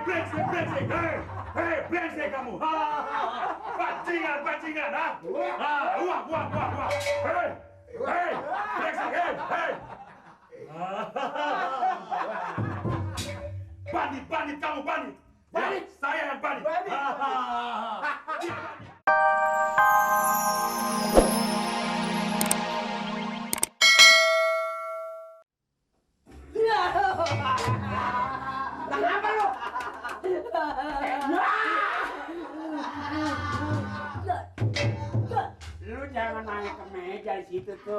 brengsek. Hei, brengsek kamu. Bajingan, ha? Uang. Hei, brengsek, hei. Bandit kamu, bandit. Ya, saya yang bandit. Kenapa lu? Lu jangan naik ke meja di situ tuh.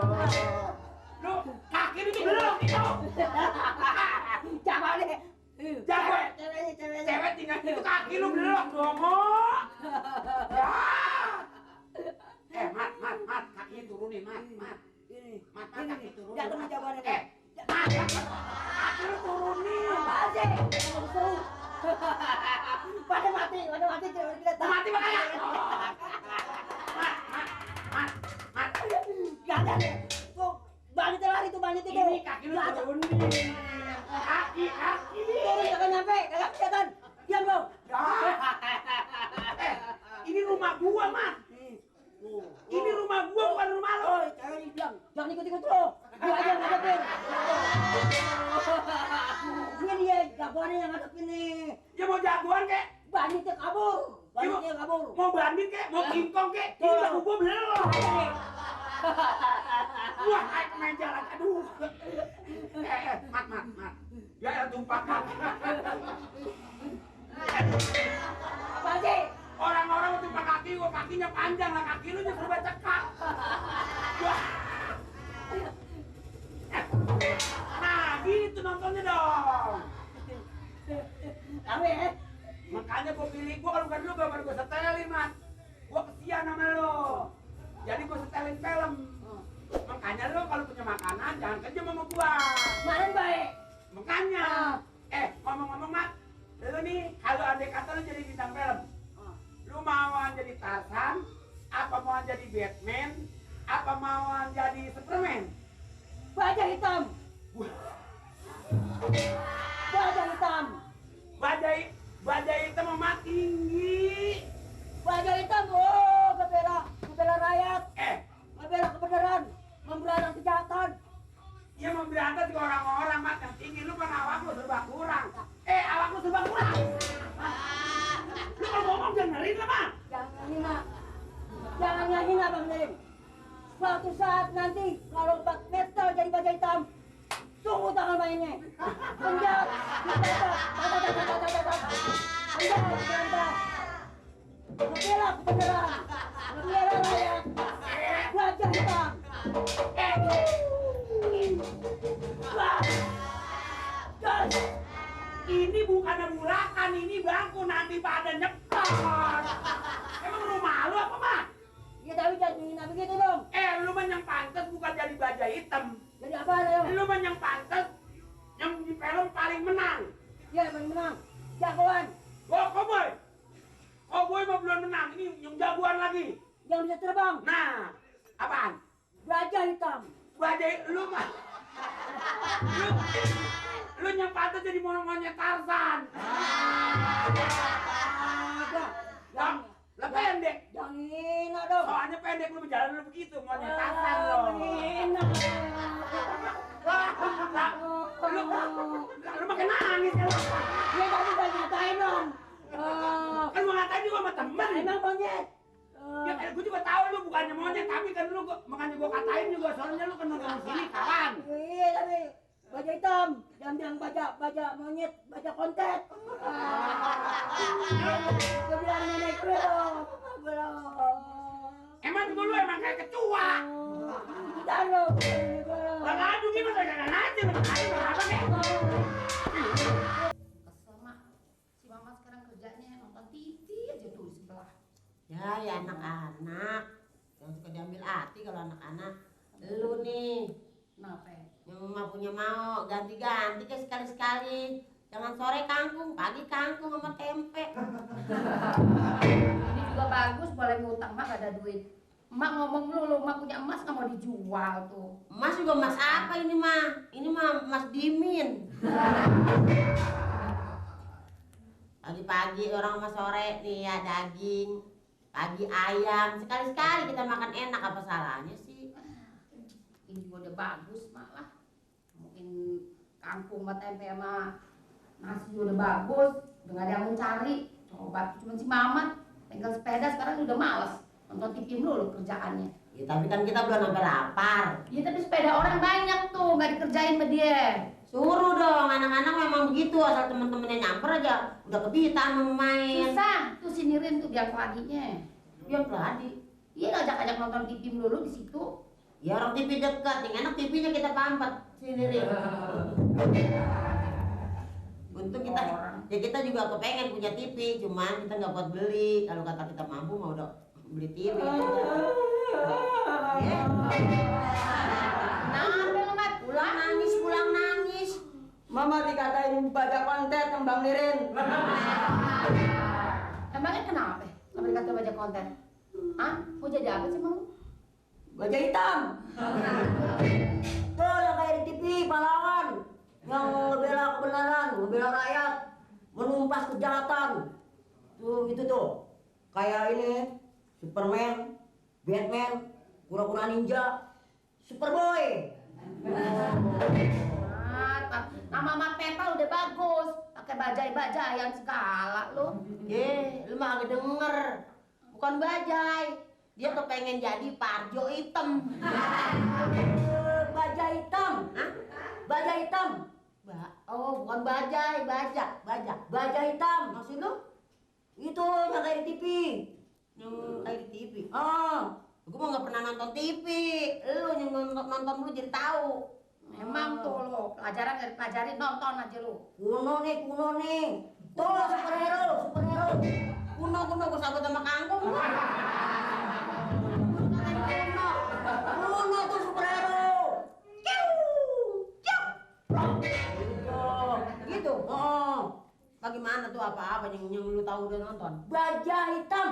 Lu kaki lu tuh belum itu. Jangan deh. Jangan. Cewek tinggal itu kaki lu belum dong. Ya. Mat, kakinya turunin, Mat. Ini. Mat, kaki turunin. Jangan menjawabnya. Mat, kaki lu turunin. Apaan sih? Seru. Pada mati kita tahu. Mati makanya. Mat. Jangan deh. Tuh, bandit lari tuh, bandit itu. Ini kaki lu turunin. Kaki. Turun jangan nyampe, kagak kelihatan. Diam dong. Ini rumah gua, Mat. Ini rumah gua bukan rumah lo. Oh, jangan dibilang. Jangan ikut-ikut lo. Gua aja yang ngadepin. Ini dia jagoannya yang ngadepin nih. Ya mau jagoan kek, Banditnya kabur. mau bandit kek, mau kingkong kek. Ini lagu gua belum. Wah, naik ke meja lagi. Aduh. Mat. Ya tumpah kaki. Apa sih? Orang-orang tumpah kaki, gua kakinya panjang lah, kaki lu justru cekak. Wah. Nah, gitu nontonnya dong. Tahu ya? Makanya gua pilih, gua kalau bukan lu baru gua setelin, Mat. Gua kesian sama lu. Jadi gua setelin film. Makanya lu kalau punya makanan jangan kejam sama gua. Kemarin baik. Makanya. Ngomong-ngomong, Mat. Lu nih kalau andai kata lu jadi bintang film. Lu mau jadi Tarzan, apa mau jadi Batman, apa mau jadi Superman? Baja hitam. Bajai hitam mah tinggi. Baja hitam. Oh, ngebela rakyat. Ngebela kebenaran. Memberantas kejahatan. Dia memberantas juga orang-orang, Mat. Yang tinggi lu kan awak lu serba kurang. Awak lu serba kurang. Lu kalau ngomong dengerin lah, Mat. Jangan ngehina Bang Nerin. Suatu saat nanti kalau Bak Metal jadi baja hitam, tunggu tanggal mainnya. Penjat, ngebela kebenaran, ngebela rakyat, baja hitam. Ini bukan mulakan, ini bangku nanti pada nyetor. Emang rumah lu apa, Mat? Ya tapi jangan ngehina begitu dong. Lu mah yang pantes bukan jadi baja hitam. Jadi apa dong? Lu mah yang pantes yang di film paling menang. Ya menang, jagoan. Cowboy. Cowboy mah belum menang, ini yang jagoan lagi. Yang bisa terbang. Nah, apaan? Baja hitam. Badai lu mah. Lu yang pantas jadi monyet Tarzan. Lah pendek. Jangan hina dong. Soalnya pendek lu berjalan lu begitu monyet Tarzan lo. Hina. Lu makin nangis kan. Ya tadi udah ngatain dong. Kan mau ngatain juga sama temen. Emang monyet. Ya gue juga tahu lu bukannya monyet, tapi kan lu makanya gue katain juga soalnya lu kan nonton sini kawan. Iya tapi baja hitam, jangan bilang baja monyet, baja kontet. Gue bilang nenek belum. Emang juga lu emang kayak ketua. Taruh. Lah ngadu gimana kagak ngaji lu ngadu apa kek? Kesel mak, si mama sekarang kerjanya nonton TV aja tuh di sebelah. Ya anak-anak yang suka diambil hati kalau anak-anak. Lu nih Kenapa? yang mama punya mau ganti-ganti ke sekali-sekali. Jangan sore kangkung, pagi kangkung sama tempe. Ini juga bagus, boleh ngutang mak gak ada duit. Emak ngomong lu emak punya emas nggak mau dijual tuh. Emas juga emas apa ini mah? Ini mah emas dimin. Pagi-pagi orang sama sore nih ya daging, pagi ayam, sekali-sekali kita makan enak, apa salahnya sih? Ini juga udah bagus malah. Mungkin kangkung sama tempe sama nasi udah bagus. Udah gak ada yang mencari. Coba cuma si Mamat tinggal sepeda sekarang udah males. Nonton TV dulu kerjaannya. Ya tapi kan kita belum sampai lapar. Ya tapi sepeda orang banyak tuh, nggak dikerjain sama dia. Suruh dong, anak-anak memang begitu, asal temen-temennya nyamper aja udah kebitan mau main. Susah tuh si Nirin tuh biang pelaginya. Biar peladi. Iya ngajak-ngajak nonton TV dulu di situ. Ya orang TV dekat, yang enak TV-nya kita pampat sendiri. Untung kita, ya kita juga kepengen punya TV, cuman kita nggak buat beli. Kalau kata kita mampu mau udah beli TV. Ya. Pulang nangis. Mama dikatain baca konten sama Bang Nirin. Emangnya kenapa? Kenapa dikata baca konten? Hah? Mau jadi apa sih kamu? Baja hitam. Tuh yang kayak di TV pahlawan yang membela kebenaran, membela rakyat, menumpas kejahatan. Tuh gitu tuh. Kayak ini Superman, Batman, kura-kura ninja, Superboy. Nama Mat Pepal udah bagus, pakai bajai-bajayan segala lu. Lu mah agak denger. Bukan bajai. Dia kepengen jadi Parjo hitam. Baja hitam. Hah? Baja hitam. Oh, bukan bajai, baja. Baja hitam. Maksud lu? Itu yang kayak di TV. Yang kayak di TV. Oh, Gue mah nggak pernah nonton TV. Lu yang nonton dulu jadi tahu. Memang tuh lo, pelajaran dari pelajarin nonton aja lu. kuno nih. Tuh superhero. Kuno gue sahabat sama kangkung. Kuno tuh superhero. Gitu. Oh, Bagaimana tuh apa-apa yang lu tahu udah nonton? baja hitam.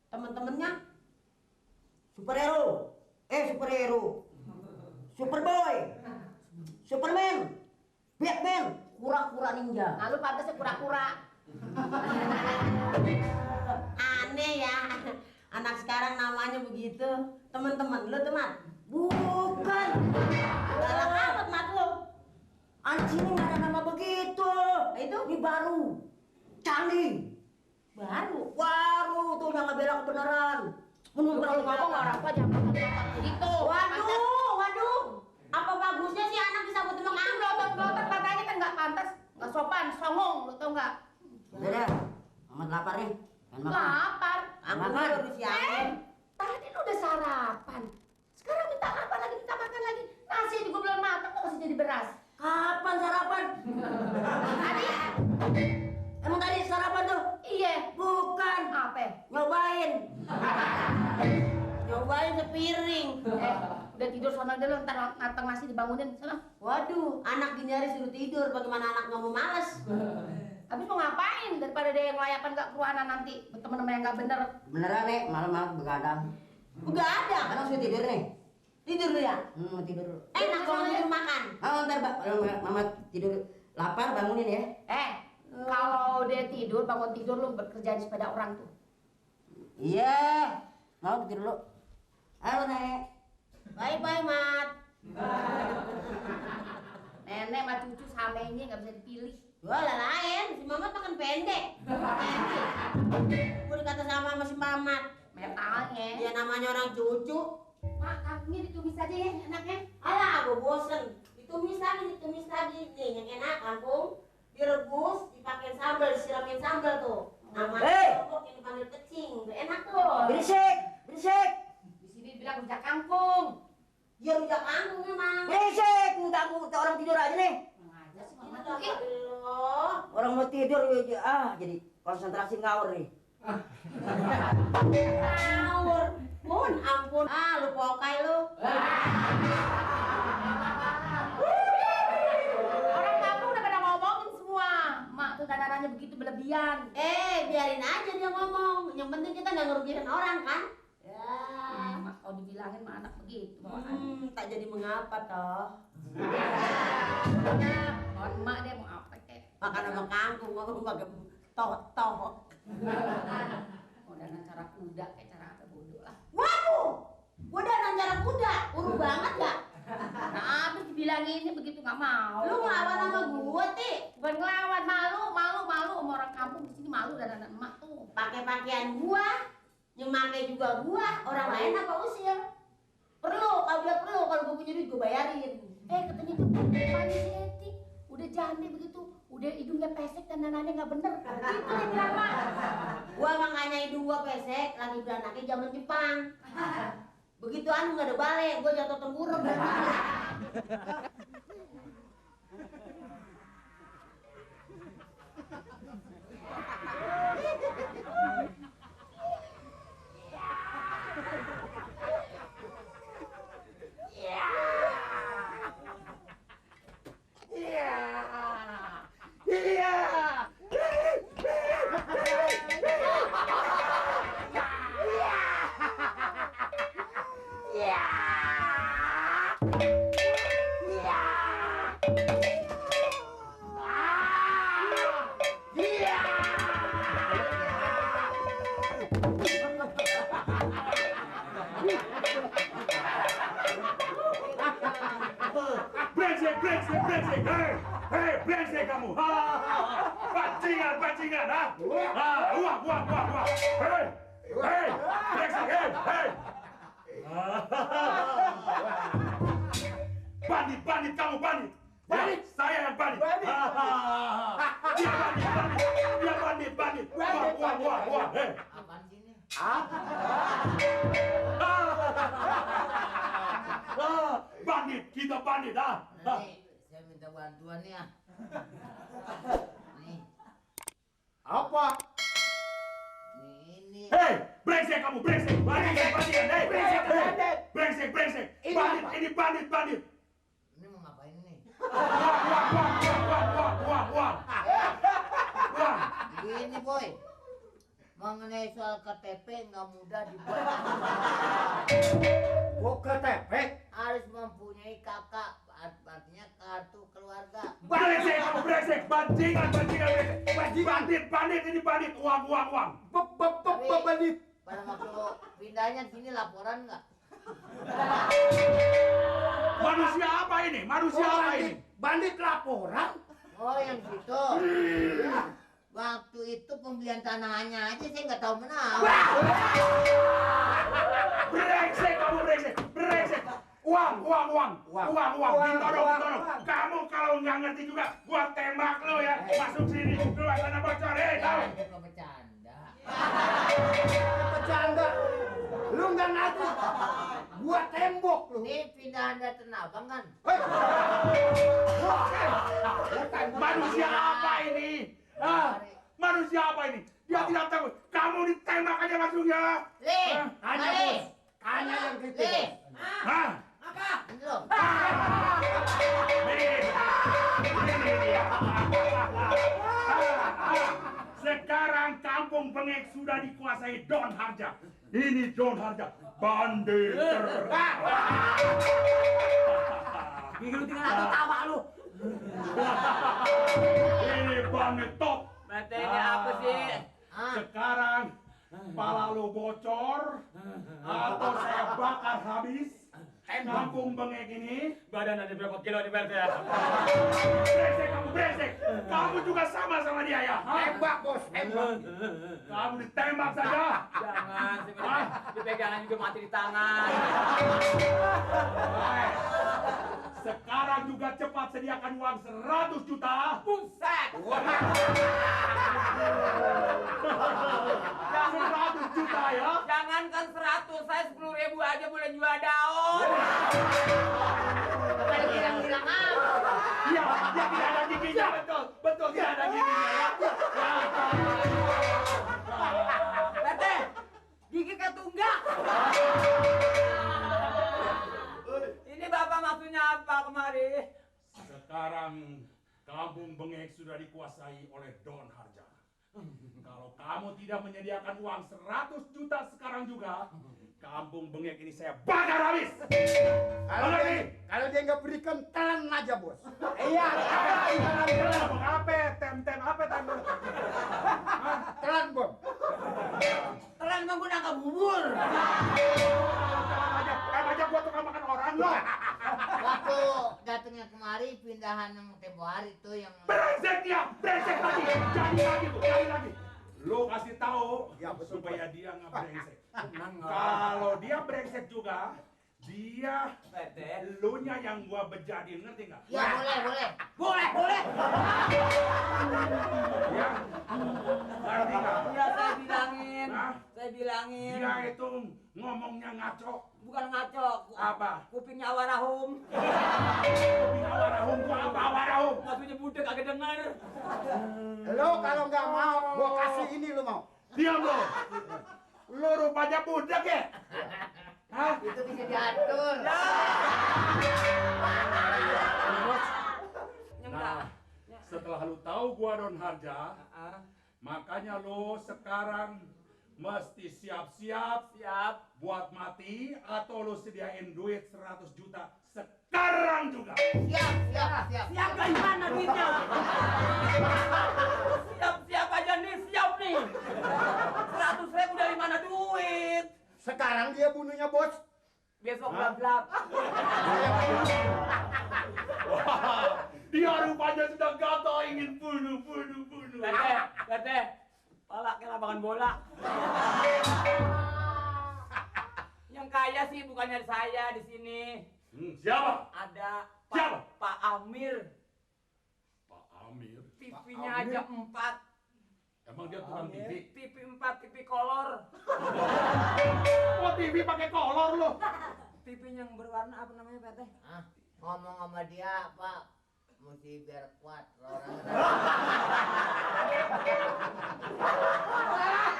Temen-temennya? Superhero. Superboy. Superman. Batman. Kura-kura ninja. Nah lu pantasnya kura-kura. Aneh ya. Anak sekarang namanya begitu. Temen-temen lu tuh, Mat? Bukan. Galak amat, Mat lu. Anak sini nggak ada nama begitu. Itu? Ini baru. Canggih. Baru tuh yang ngebela kebenaran. Lu kalau ngomong orang tua jangan nonton begitu. Waduh. Apa bagusnya sih anak bisa buat Itu melotot-melotot katanya kan nggak pantas, nggak sopan, songong, lu tau nggak? Udah, amat lapar nih. Pengen makan. Lapar. Aku Makan. baru siapin. Tadi lu udah sarapan. Sekarang minta apa lagi, minta makan lagi. Nasi juga belum matang, kok masih jadi beras? Kapan sarapan? Tadi? Emang tadi sarapan tuh? Iya. Bukan. Apa? Nyobain. Nyobain sepiring. Udah tidur sana dulu, ntar matang nasi dibangunin sana. Waduh, anak gini hari suruh tidur. Bagaimana anak nggak mau males? Habis mau ngapain daripada dia yang layapan nggak keruanan nanti temen-temen yang nggak bener. Beneran nih, malam-malam begadang. Udah ada. Sekarang sudah tidur nih. Tidur lu ya? Tidur. Enak kalau tidur makan. Ntar kalau mama tidur lapar bangunin ya. Kalau dia tidur, bangun tidur lu bekerja di sepeda orang tuh. Iya. Mau tidur dulu. Halo, Nek. Bye-bye, Mat. Nenek sama cucu sama ini nggak bisa dipilih. Wah, lah lain. Si Mamat makan pendek. Gue dikata sama si Mamat. Metalnya. Ya namanya orang cucu. Mak, kambingnya ditumis aja ya, enaknya. Alah, gue bosen. Ditumis lagi. Nih, yang enak, kangkung. Direbus, dipakein sambal, disiramin sambal tuh. Namanya lombok yang dipanggil kecing. Udah enak tuh. Berisik. Di sini bilang rujak kangkung. Ya rujak kangkung memang. Berisik. Ganggu orang tidur aja nih. Aja sih mama Itu tuh. loh. Orang mau tidur jadi konsentrasi ngawur nih. Ngawur. Ampun. Lu pokai lu. Orang kampung udah pada ngomongin semua. Mak tuh dandanannya begitu berlebihan. Biarin aja dia ngomong. Yang penting kita nggak ngerugiin orang kan? Ya. Mak kalau dibilangin mah anak begitu bawaan. Tak jadi mengapa toh? Mohon emak deh mau apa kek. Makan sama kangkung, ngomong pakai Toh. Udah cara kuda kayak cara apa bodoh lah. Waduh, gua dandan cara kuda, urut banget ya. Nah, habis dibilangin begitu nggak mau. Lu ngelawan sama gua, Ti. Bukan ngelawan, malu sama orang kampung di sini malu dan emak tuh. Pakai pakaian gua, nyemakai juga gua, orang lain apa usir? Perlu, kalau dia perlu, kalau gua punya duit gua bayarin. Katanya tuh Pani Seti udah jande begitu, udah hidungnya pesek dan nananya nggak bener. Gitu dia bilang mak. Gua makanya hidung gua pesek, lagi beranaknya zaman Jepang. Begitu anu nggak ada balik, gua jatuh tengkurap. Brengsek, hei, brengsek kamu. Bajingan, ha? Uang. Hei, brengsek, hei. Bandit kamu, bandit. Bandit, saya yang bandit. Dia bandit. Uang, hei. Apaan sih ini? Bandit, kita bandit, ha? Nih, saya minta bantuan ya. Nih, Apa? ini. Hei, brengsek kamu, brengsek. Bajingan, hei, brengsek. Ini bandit. Ini mau ngapain nih? Uang. Ini boy, mengenai soal KTP nggak mudah dibuat. Gua KTP. Harus mempunyai kakak, artinya kartu keluarga. Brengsek, bajingan, brengsek. Bandit, ini bandit, uang. Bandit. Pada waktu pindahnya sini laporan nggak? Manusia apa ini? Bandit laporan. Oh yang situ. Waktu itu pembelian tanahnya aja saya nggak tahu menang. Brengsek kamu, brengsek. Uang. Ditodong. Kamu kalau nggak ngerti juga, gua tembak lo ya. Masuk sini, keluar sana bocor, tahu? Bukan bercanda. Bercanda. Lu nggak ngerti. Gua tembok lu. Ini pindahan dari Tanah Abang kan? Manusia apa ini? Manusia apa ini? Dia tidak tahu. Kamu ditembak aja langsungnya. Tanya bos. Tanya yang gitu. Le. Hah? Ini loh. Sekarang kampung Bengek sudah dikuasai Don Harja. Ini Don Harja, bandit. Gigi lu tinggal atau tawa lu. Ini bandit top. Mata ini apa sih? Sekarang kepala lu bocor atau saya bakar habis. Kampung Bengek ini. Badan ada berapa kilo di belt ya? Brengsek. Kamu juga sama dia ya? Tembak bos. Tembak. Kamu ditembak saja. Jangan, sebenarnya dipegangan juga mati di tangan. Sekarang juga cepat sediakan uang 100 juta. Buset! 100 juta ya. Jangankan 100, saya 10.000 aja boleh jual daun. Bukan bilang-bilang apa? Iya, dia tidak ada giginya, betul tidak ada giginya ya. Tete, gigi ketunggak. Ini bapak maksudnya apa kemari? Sekarang kampung Bengek sudah dikuasai oleh Don Harja. Kalau kamu tidak menyediakan uang 100 juta sekarang juga, kampung Bengek ini saya bakar habis. Kalau dia nggak berikan telan aja bos. Iya, apa? Tem apa? telan, Bom. Telan menggunakan bubur. Aja gua tukang makan orang lo. Waktu datangnya kemari pindahan yang tempo hari itu yang Brengsek dia, brengsek lagi. Jadi lagi. Lo kasih tahu Ya, betul, supaya dia nggak brengsek. Kalau dia brengsek juga, dia lu nya yang gua bejadin, ngerti nggak? ya boleh. Boleh. Ya, ngerti nggak? Iya, saya bilangin. Hah? Saya bilangin. Dia itu ngomongnya ngaco. Bukan ngaco. Apa? Kupingnya awarahum. Awarahum gua apa awarahum? Maksudnya budek kagak denger. Lo kalau nggak mau, gua kasih ini lo mau. Diam lo. Lo rupanya budak ya? Hah? Itu bisa diatur. Nah, setelah lu tahu gua Don Harja, makanya lu sekarang mesti siap-siap buat mati atau lu sediain duit 100 juta sekarang juga. Siap. Siap dari mana duitnya? Siap aja nih, siap nih. 100.000 dari mana duit? Sekarang dia bunuhnya, Bos. Besok gelap-gelap. Wah, dia rupanya sudah gatal ingin bunuh. Tete, pala kayak lapangan bola. Yang kaya sih bukannya saya di sini. Siapa? Ada Siapa? Pak Amir. Pak Amir. TV-nya aja 4. Emang dia tukang TV? TV 4, TV kolor. Oh, TV pakai kolor lo. TV yang berwarna apa namanya, Pak Teh? Ngomong sama dia Pak, mesti biar kuat orang.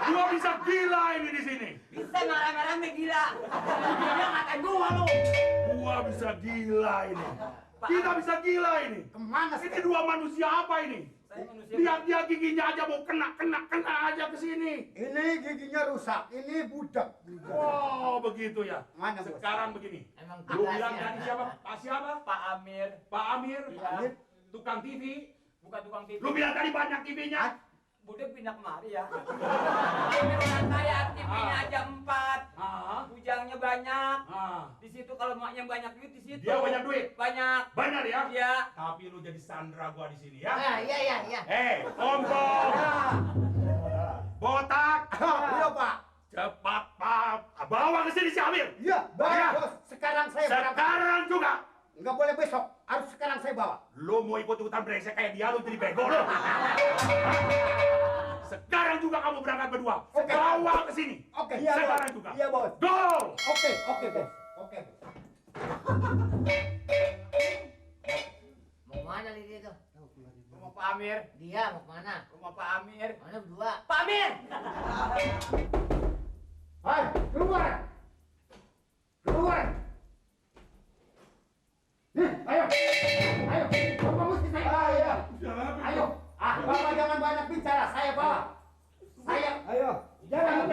Gua bisa gila ini di sini. Bisa ngarang-ngarang gila. Dia ngatain gua lu. Gua bisa gila ini. Kita bisa gila ini. Kemana Ini sih? dua manusia apa ini? Saya manusia. Lihat dia giginya aja mau kena aja ke sini. Ini giginya rusak, ini budak. Oh, begitu ya. Mana, Bos? Sekarang begini. Emang Lu tugasnya. bilang tadi siapa? Pak siapa? Pak Amir. Pak Amir. Iya. Tukang TV. Bukan tukang TV. Lu bilang tadi banyak TV-nya. Budek pindah kemari ya. Amir orang kaya, TV-nya aja 4. Ah, Bujangnya banyak. ah. Di situ kalau maknya banyak duit di situ. Dia banyak duit. Banyak. Benar ya? Iya. Tapi lu jadi sandra gua di sini ya. Iya. Ompong. Botak. Iya, Pak. Cepat, Pak. Bawa ke sini si Amir. Iya, baik, Iya. Bos. Sekarang saya berangkat. Sekarang juga. Nggak boleh besok, harus sekarang saya bawa. Lu mau ikut-ikutan brengsek kayak dia, lu jadi bego lu. Sekarang juga kamu berangkat berdua. Oke. Bawa ke sini. Oke, Sekarang Bos. juga. Iya, Bos. Go! Oke, Bos. Oke, Bos. Mau mana Lidi itu? Rumah Pak Amir. Dia mau kemana? Rumah Pak Amir. Mana berdua? Pak Amir. Hai, keluar. Keluar. Nih, ayo. Bapak mesti saya. Ayo. Bapak jangan banyak bicara, saya bawa. Ayo. Jangan.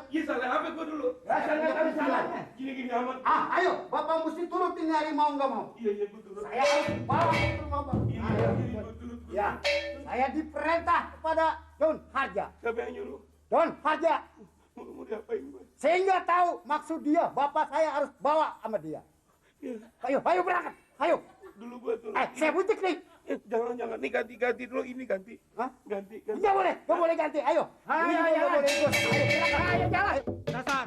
Iya, salah apa gua dulu? Rasanya kami salahnya. Gini aman. Ayo, Bapak mesti turutin hari mau nggak mau. Iya, gua turun. Saya harus bawa ke rumah Bapak. Ayo. Gua turun. Ya, saya diperintah kepada Don Harja. Siapa yang nyuruh? Don Harja. Mau diapain gua? Sehingga tahu maksud dia, Bapak saya harus bawa sama dia. Ayo berangkat. Ayo. Dulu gua turun. Saya butik nih. Jangan nih ganti dulu ini ganti. Hah? Ganti. Nggak boleh ganti. Ayo. Ayo, jalan. Ayo, jalan. Dasar.